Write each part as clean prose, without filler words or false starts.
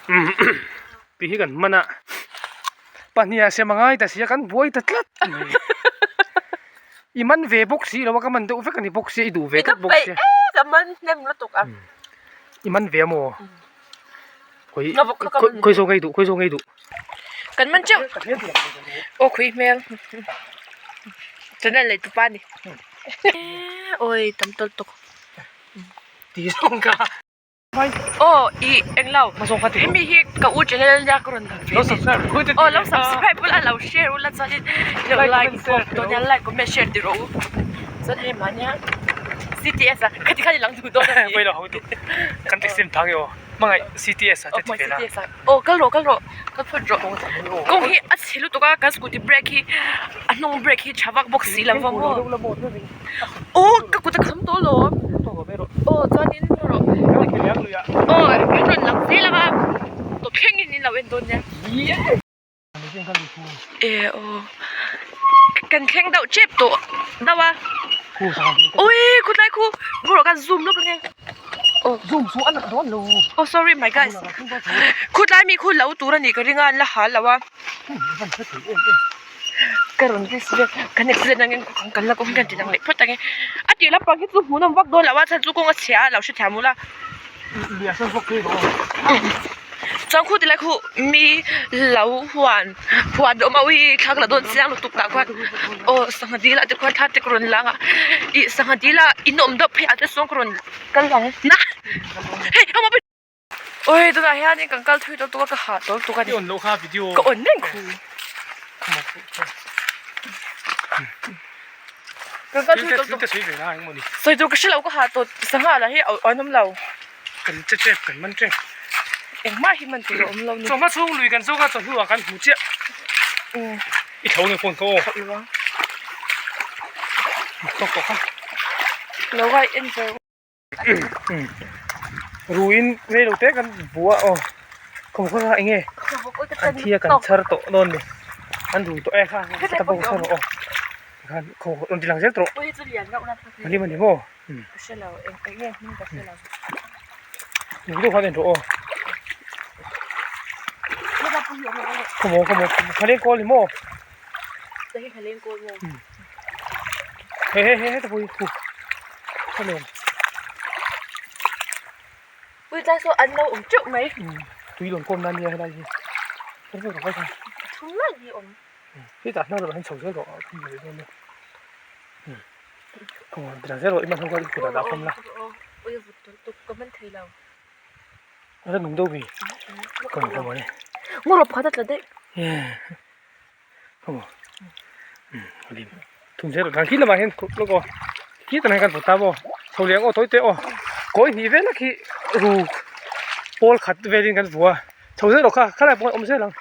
Tih hi kan hman a pahniha sem a ngai ta sia kan buai ta tlat mai i man ve bawk si lo a ka man deuh vek a ni bawk sia i duh ve tlat bawk sia ka man hnem lutuk a i man ve a maw khawi khawi zawng ei duh khawi zawng ei duh kan man teuh aw khawi hmel channel nei tupa ni awi tam tawlh tawk ti zawng ka Aw i englo hemi hi ka u channel ania ka rawn dah ve a ni aw lo subscribe ula lo share ula chuanin lo like pawh dawn nia like comment share ti rawh u chuan hei mahnia C T S a khati khan i lang duh dawn a ni aw kal rawh kal rawh kal phawt rawh kawng hi a chhe lutuk a kan scooty brake hi a hnung brake hi tha vak bawk si lo va maw. Aw ka kut a kham tawh alawm aw chuanin rawh aw kan rawn lang zel ang a tawp thlengin in lo en dawn nia e aw kan thleng deuh tep tawh deuh a ui khawtlai khu rawh kan zoom lawk ange aw aw sorry my guys khawtlai mi khu lo tur a nih ka ring a an la hal lo a. Ka rawn risk vel kan accident angin kan kal la kawng hian ti dang leh phawt ange a tih lampang hi chu hmuhnawm vak dawn lo a chhan chu kawng a chhia a lo hrethiam ula chuan khu tilai khu mi lo huan huan awm ho hi thla ka la dawn chiang lutuk tah khuan aw sangha dil ah te khuan thla te ka rawn lang a ih sangha dil a in awm deuh phei ah te sawn ka rawn kal ang na hei. Oi tunah hianin kan kal thui tawh tuk a ka hah tawh lutuk a ni. Ka on reng khu. Kan kal thui tawh tuk. Sawi tur ka hre lo ka hah tawh sangha lah hi a awm lo. Kan che tep kan man tep. Engmah hi man tur a awm lo ni. Chawhma chhung lui kan zawk a chawhnu ah kan hmu chiah. I tho nge phone ka aw. Tho lo ang. Tawk tawk a. Lo vai en zel. Ruiin rei lo te kan bua aw khawm khaw kha enge an thi a kan chhar tawh dawn ni an rui tawh e kha ta pawh chhar rawh aw tikhan khaw rawn ti lang zel tawh a hlim a ni maw eng deuh khan en rawh aw khawmaw khawmaw khaleng kawl ni maw he he he he ta pawh hi khu khaleng ui tlai saw an lo awm teuh mai tui rawn kawm nan nia helai hi kan hmu rawh kha thum lai hi awm hetah hnar erawh hian chho zel rawh a thum leh dawn nia khaw dah zel rawh i hman ho kha i kutah dah khawm la ui vut tawlh tuk ka man thei lo a la nung deuh mi ka hmu mai ngaw rawh pakhat a tla daih Thum zel lamah hian lawk aw khi tah hian kan pawt ta maw chho leh ang aw tawi te aw kawi hnih vel khi ru pawl khat velin kan vua chho zel rawh kha khalai pawh awm zel ang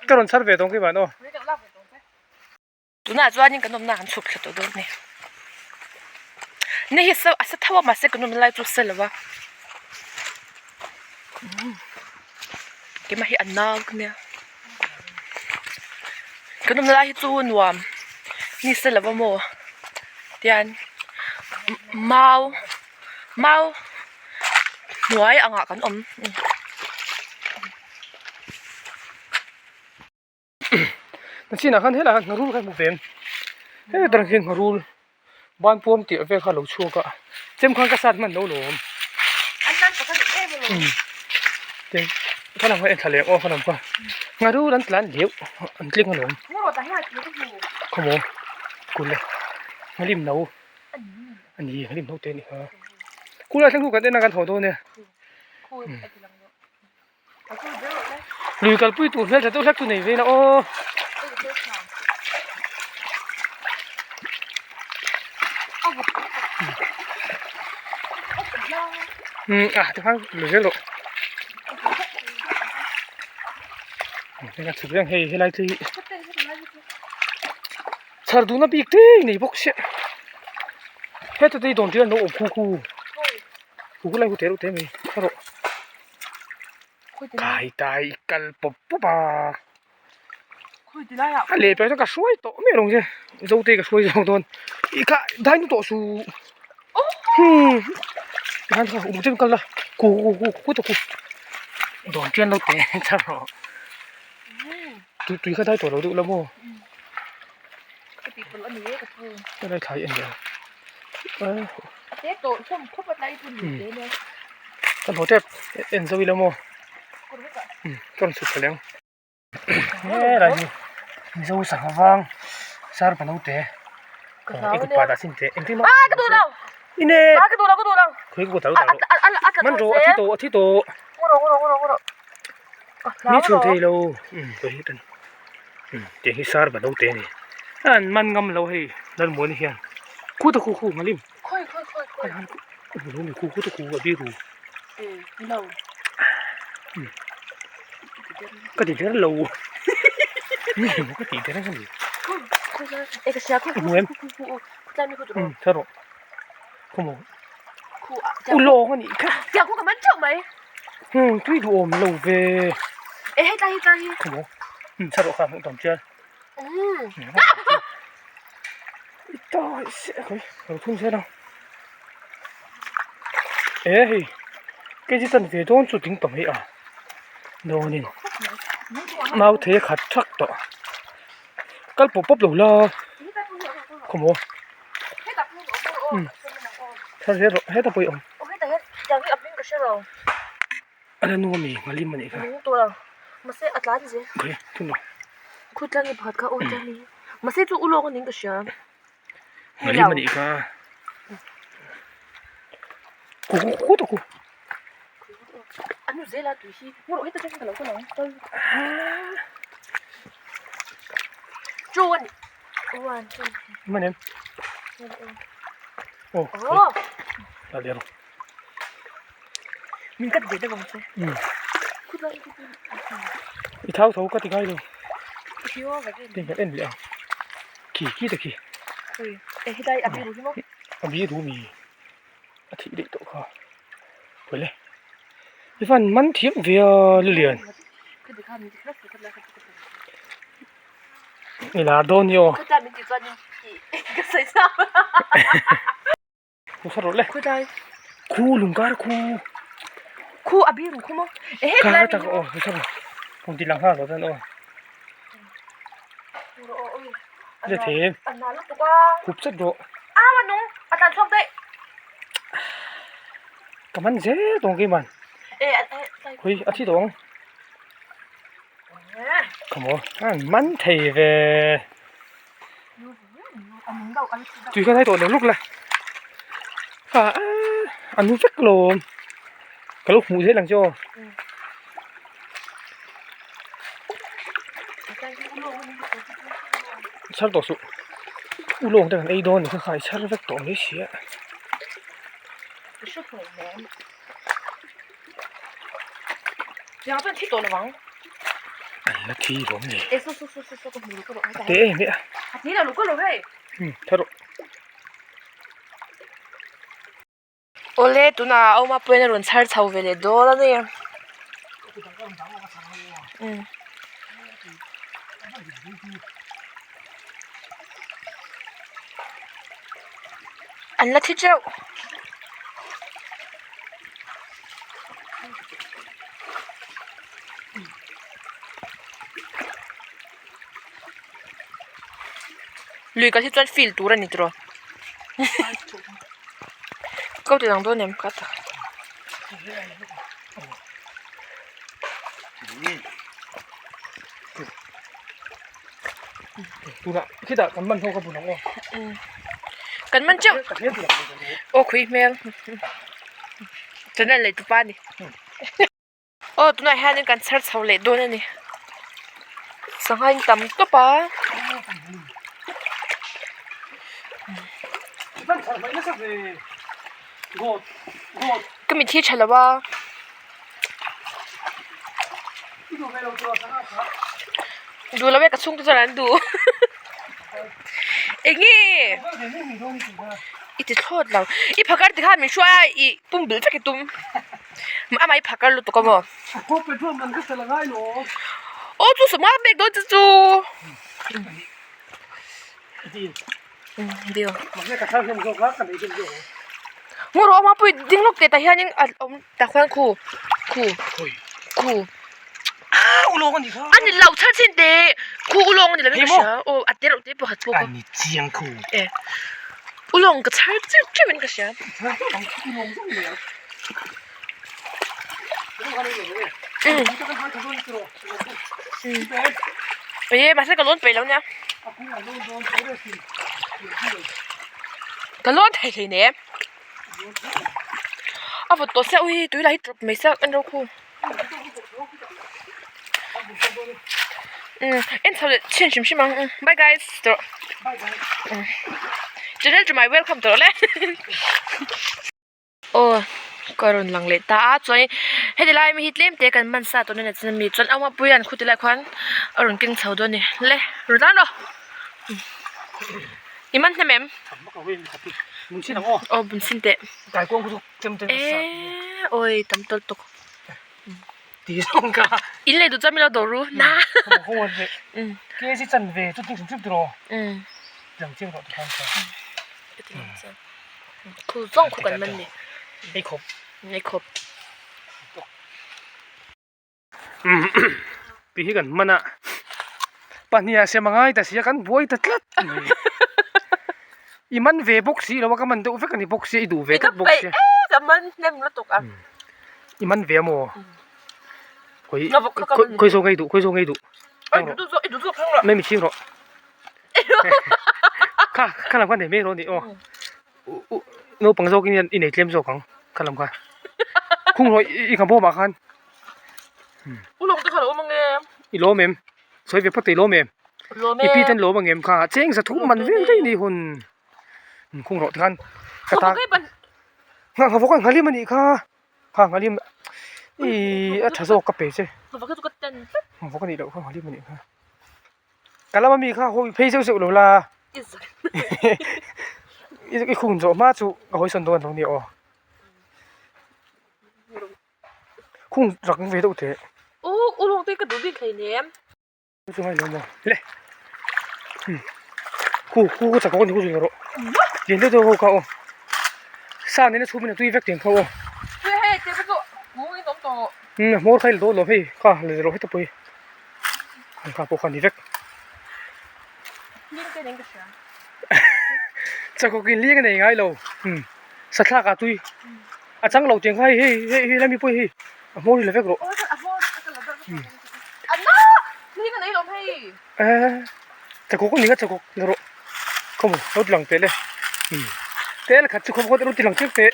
ka rawn chhar ve tawng keimah aw. Tunah chuanin kan awmna an chhuk thla tawh dawn a ni. Ni hi a sa tho a mahse kan awmna lai chu a sa lo a. Keimah hi a nau ka nia. Kan awmna lai hi chu nuam ni sa lo a maw tian mau mau hnuai angah kan awm. Nachinah khan helaiah khan ngharul kha hmu ve em hei atang hian ngharul ban puam tih vel kha a lo chhuak a chem khan ka sat hman lo lawm tin kha lam kha en thla leh ang aw kha lam kha ngharul an tlan leuh an tling alawm khawmaw kule nghalim no a ni nghalim no te a ni kha khulai thleng khu kan en a kan haw dawn e. Lui kalpui tur hmel tha deuh hlek chu nei ve ila aw. Um ah tikhan lui zel rawh. Heng a chhuk reng hei helai te hi chhar duhna bik te nei bawk sia heta te hi dawn tir an lo awm khu khu khu khu lai khu te reuh te mai khaw rawh. Tai tai i kal pawp pawp a a leh pek chuan ka hruai tawh mai alawng che zote ka hruai zawk dawn i kha dai nu tawh suh hmm tikhan kha um chen kal la ku ku ku ku ta ku. Dawn chian lo teh char rawh. Tui tui kha dai tawh lo deuh la maw? Ka lai thlai en leh ang. Kan haw tep en zo ila maw? Ka rawn chhuk thla leh ang. Helai hi Mizo sangha vang sar pa naute i kut pa dah sin teh engtin mah ine khawi ka kut alo dah rawh man rawh a thi tawh a thi tawh ni chhun thei lo tiang hi sar pa naute a ni an man ngam lo hei Lalmuani hian khu ta khu khu ngalim khu khu ta khu a biru. Ka ti der lo ka ti der ang ni hmu em thar rawh khawmaw u lawng a nih kha tui duhawm lo ve khawmaw thar rawh kha hmuh tam chian lo thun zel ang e hei kg chan ve dawn chu ding ta mai a dawnin mau thei a khat thak tawh kal pawp pawp lo la khawmaw thar zel rawh heta pawh i awm. A la nu ami nghalim a nih kha. Lung tur a mahse a tlan zel. Khawi thun rawh. Khu tlang i pakhat kha aw tlang i mahse chu ulawk a ning ka hria. Nghalim a nih kha. Ku ku ku ta ku. A nu zel a tui hi ngaw rawh heta tang ka lo kal ang kal. Chu a ni. One two. Man em. Oh. Oh. La leh rawh. Min kat ve deuh ang che. I thau tho ka ti ngai lo. Tin kan en leh ang. Khi khi ta khi. A bi ru mi. A thih daih tawh kha. Pawih le. I van man thiam ve a Lulian. I lar dawn ni aw. Khu kha rawh le. Khu dai. Khu lungkar khu. Khu a biru khu maw? Ehe Kar tak aw khu kha rawh. Kung ti lang nghal rawh chuan aw. Le the. Khup chat rawh. A ma nung a tlan chhuak daih. Ka man zel tawng kei man. E Khui a thi tawng. Khamo an man thei ve. Tui kha tlai tawh lo luk la ah a nu vek lo ka lo hmuh zel ang che aw. Chhar tawh suh ulawng te kan ei dawn a ni kha khai chhar vek tawh mai si a. An la thi lawm ni. Te em e a. Tha rawh. Awle tunah Auma pawhin a rawn chhar chho ve leh dawn a ni. An la thi teuh. Lui kal hi chuan feel tur a ni tiraw ko ti lang dawn em ka ta. Tunah khitah kan man ho ka bun ang aw. Kan man teuh. Aw khui hmel. Channel leh tupa a ni. Aw tunah hianin kan chhar chho leh dawn a ni. Sangha in tam tawp a. Ka mit hi tha lo a. Duh lo e ka chhungte chuan an duh eng nge i ti thlawt lo i phakar ti khan min hruai a i pum bilh vek i tum amah i phakar lutuk a maw aw chu sawmnga pek dawn che chu. Ngaw rawh a hma pawh ding lawk teh tah hianin a awm tah khuan khu khu khu. Khu. Ah, ulawng a ni kha. A ni lo chhar chin te. Khu ulawng a ni lo in ka hria. Aw, a te reuh te pakhat pawh kha. A ni chiang khu. E. Ulawng ka chhar chiu chiu in ka hria. Um. E, mahse ka lawn peih lo nia. Ka lawn thei hleinem. A vawt tawh sia ui tui lah hi tawp mai sia en ro khu umm en chho leh chhin hrim hrim ang bye guys tawh umm channel to my welcome tawh le aw ka rawn lang leh ta a chuan heti lai mi hi tlem te kan man sa tawh na chuan mi chuan a pui an khuti lai khuan a rawn keng chho dawn a ni le rawn tlan rawh. I man hnem em? Aw bun sin teh. Eee awi tam tawlh tuk. In lei duh chuan min lo dawr ru na. Khu zawng khu kan man ni. Ei khawp. Tih hi kan hman a pahnih ah sem a ngai ta sia kan buai ta tlat mai i man ve bawk si lo a ka man deuh vek a ni bawk sia i duh ve tlat bawk sia ka man hnem lutuk a i man ve amaw khawi khawi zawk nge i duh khawi zawk nge i duh mai mi chhing rawh kha kha lam kha nei mai rawh a ni aw naupang zawk in i nei tlem zawk ang kha lam kha khung rawh i ka bawm ah khan ulawng te kha lo awm ang em i lawm em sawi ve phawt i lawm em i pi ten lawm ang em kha cheng za thum man vel daih ni hun khung rawh tikhan ka ta nghah vawk a nghalim a nih kha kha nghalim ih a tha zawk ka pe che vawk a nih loh kha nghalim a nih kha. Ka lama mi kha hawi phei zeuh zeuh lo la i khung zawh hma chu ka hawi sawn dawn lo nia aw khung rak ve deuh teh chu ngai lo maw le khu khu ka chak awk a ni khu zui rawh lian deuh deuh ho kha aw sa nena chhum in a tui vek tiang kha aw hmawr kha i la dawn lo hei kha la rawh heta pawh hi. Kha pawh kha ni vek. Chakawk in ling a nei ngai lo. Sathlak ah tui a chang lo tiang kha hei hei hei hei lami pawh hi a hmawr hi la vek rawh. Chakawk a ni nga chakawk la rawh. Khawmaw lo ti lang teh le. Tel khat chu khawm khaw lo ti lang chiang teh.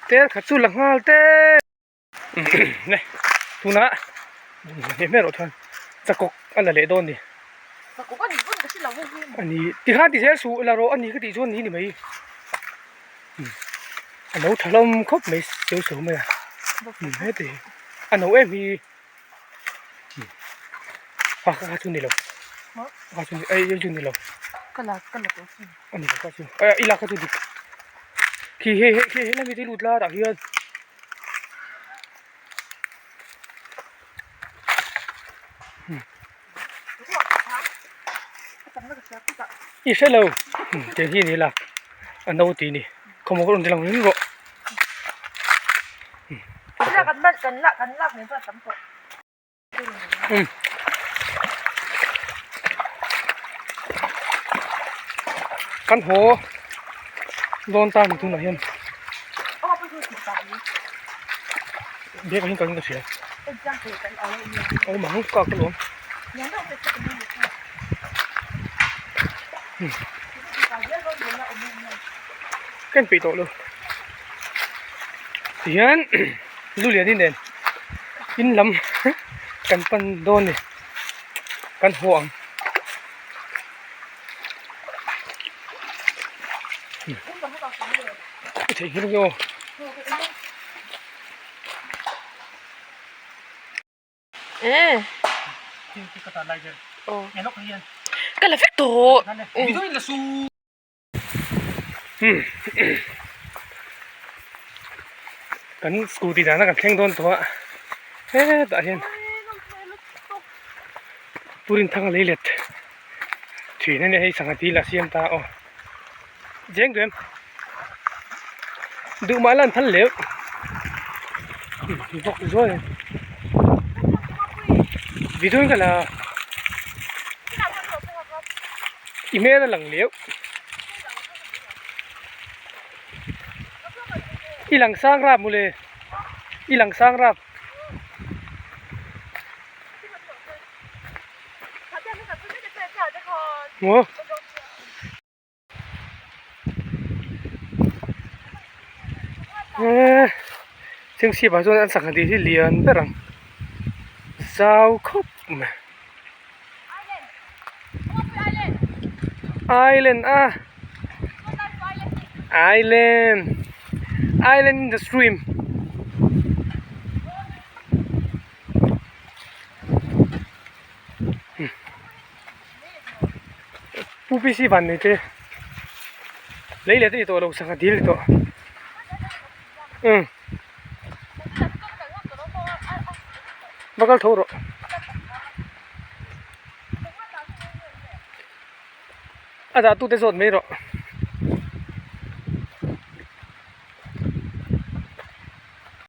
Tel khat chu la nghal te. Ne tunah hne hmel erawh chuan chakawk a la leh dawn a ni a ni tikhan ti zel suh la rawh a ni ka tih chuan ni ni mai a lo tha hlawm khawp mai seu seu mai a heti hi a no em hi a kha chu ni lo kha chu ei chu ni lo a ni lo kha chu i lak kha chu dik khi hei hei hei lami te lut la tah hian. I hre lo tiang hi a ni lak a no tih a ni khawmaw ka rawn ti lang ring rawh. Kan haw dawn ta ni tunah hian bag ah hian kalin ka hria awm ang ka ka lawm ka inpeih tawh lo tihian lu lian in nen. In lam kan pan dawn a ni kan haw ang i theih nghilh nge aw. Ka la vek tawh. Kan scooty dana kan thleng dawn tawh a hetah hian Turin thang a lei let thin a nia hei sangha dil a siam ta aw zeng duh em duh mah la an phal leuh bawk zuai. Video in ka la i hmel a lang leuh i lang sang rap mawle i lang sang rap. Maw. Eee chhingchhip ah chuan an sangha tih hi lian ber ang zau khawp mai island a island island in the stream. Pu PC van nei te lei leh te ni tawh lo sangha dil ni tawh umm va kal tho rawh a dah tute zawt mai rawh.